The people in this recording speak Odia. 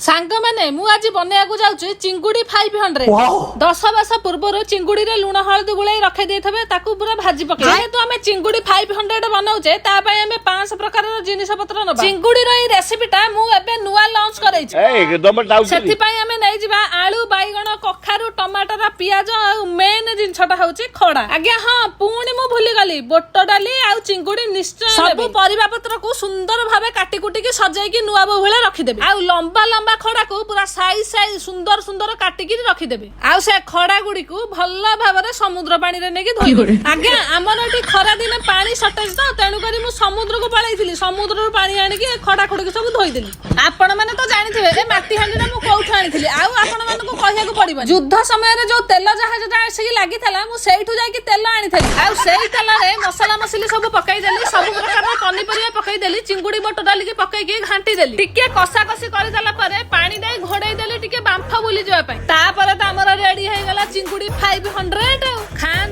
ସାଙ୍ଗମାନେ, ମୁଁ ଆଜି ବନେଇବାକୁ ଯାଉଛି ଚିଙ୍ଗୁଡି 500। 10 ବର୍ଷ ପୂର୍ବରୁ ଚିଙ୍ଗୁଡିରେ ଲୁଣ ହଳଦୀ ଗୋଳେଇ ରଖି ଦେଇଥିବେ, ତାକୁ ପୁରା ଭାଜି ପକେଇ। ଯେହେତୁ ଆମେ ଚିଙ୍ଗୁଡି 500 ବନାଉଛେ, ତା ପାଇଁ ଆମେ 500 ପ୍ରକାରର ଜିନିଷ ପତ୍ର ନବା। ଚିଙ୍ଗୁଡିର ଏଇ ରେସିପିଟା ମୁଁ ଏବେ ନୂଆ ଲଞ୍ଚ କରେଇଛି। ଏକଦମ ଟାଉଟରି। ସେଥିପାଇଁ ଆମେ ନେଇଯିବା ଆଳୁ, ବାଇଗଣ, କଖାରୁ, ଟମାଟର, ପିଆଜ ଆଉ ମେନ୍ ଜିନିଷଟା ହଉଛି ଖଡା। ଆଜ୍ଞା ହଁ, ପୁଣି ମୁଁ ଭୁଲିଗଲି, ବୋଟ ଡାଲି ଆଉ ଚିଙ୍ଗୁଡି ନିଶ୍ଚୟ। ସବୁ ପରିବା ପତ୍ରକୁ ସୁନ୍ଦର ଭାବେ କାଟି କୁଟିକି ସଜେଇକି ନୂଆ ବୋହୂ ଭଳିଆ ରଖିଦେବେ। ଆଉ ଲମ୍ବା ଲମ୍ବା ଖଡାକୁ ପୁରା ସାଇଜ ସାଇଜ ସୁନ୍ଦର ସୁନ୍ଦର କାଟିକି ରଖିଦେବେ। ଆଉ ସେ ଖଡା ଗୁଡିକୁ ଭଲ ଭାବରେ ସମୁଦ୍ର ପାଣିରେ ନେଇକି ଧୋଇଦେବେ। ଆଜ୍ଞା, ଆମର ଏଠି ଖରା ଦିନେ ପାଣି ସର୍ଟେଜ ତ, ତେଣୁକରି ମୁଁ ସମୁଦ୍ରକୁ ପଳେଇଥିଲି। ସମୁଦ୍ରରୁ ପାଣି ଆଣିକି ଏ ଖଡା ଖୁଡିକି ସବୁ ଧୋଇଦେଲି। ଆପଣ ମାନେ ତ ଜାଣିଥିବେ ଏ ମାଟି ହାଣ୍ଡିଟା ମୁଁ କୋଉଠୁ ଆଣିଥିଲି, ଆଉ ଆପଣ ମାନଙ୍କୁ କହିବାକୁ ପଡିବ। ଯୁଦ୍ଧ ସମୟରେ ଯୋଉ ତେଲ ଜାହାଜଟା ଆସିକି ଲାଗିଥିଲା, ମୁଁ ସେଇଠୁ ଯାଇକି ତେଲ ଆଣିଥିଲି। ଆଉ ସେଇ ତେଲରେ ମସଲା ମସଲି ସବୁ ପକେଇଦେଲି, ସବୁ ପ୍ରକାରର ପନିପରିବା ପକେଇଦେଲି, ଚିଙ୍ଗୁଡି ବୋଟ ଡାଲିକି ପକେଇକି ଘାଣ୍ଟି ଦେଲି। ଟିକେ କଷା କଷି କରିଦେଲା ପରେ ପାଣି ଦେଇ ଘୋଡେଇ ଦେଲି ଟିକେ ବାମ୍ଫ ବୁଲିଯିବା ପାଇଁ। ତାପରେ ତ ଆମର ରେଡି ହେଇଗଲା ଚିଙ୍ଗୁଡି 500। ଆଉ ଖାଆନ୍ତୁ।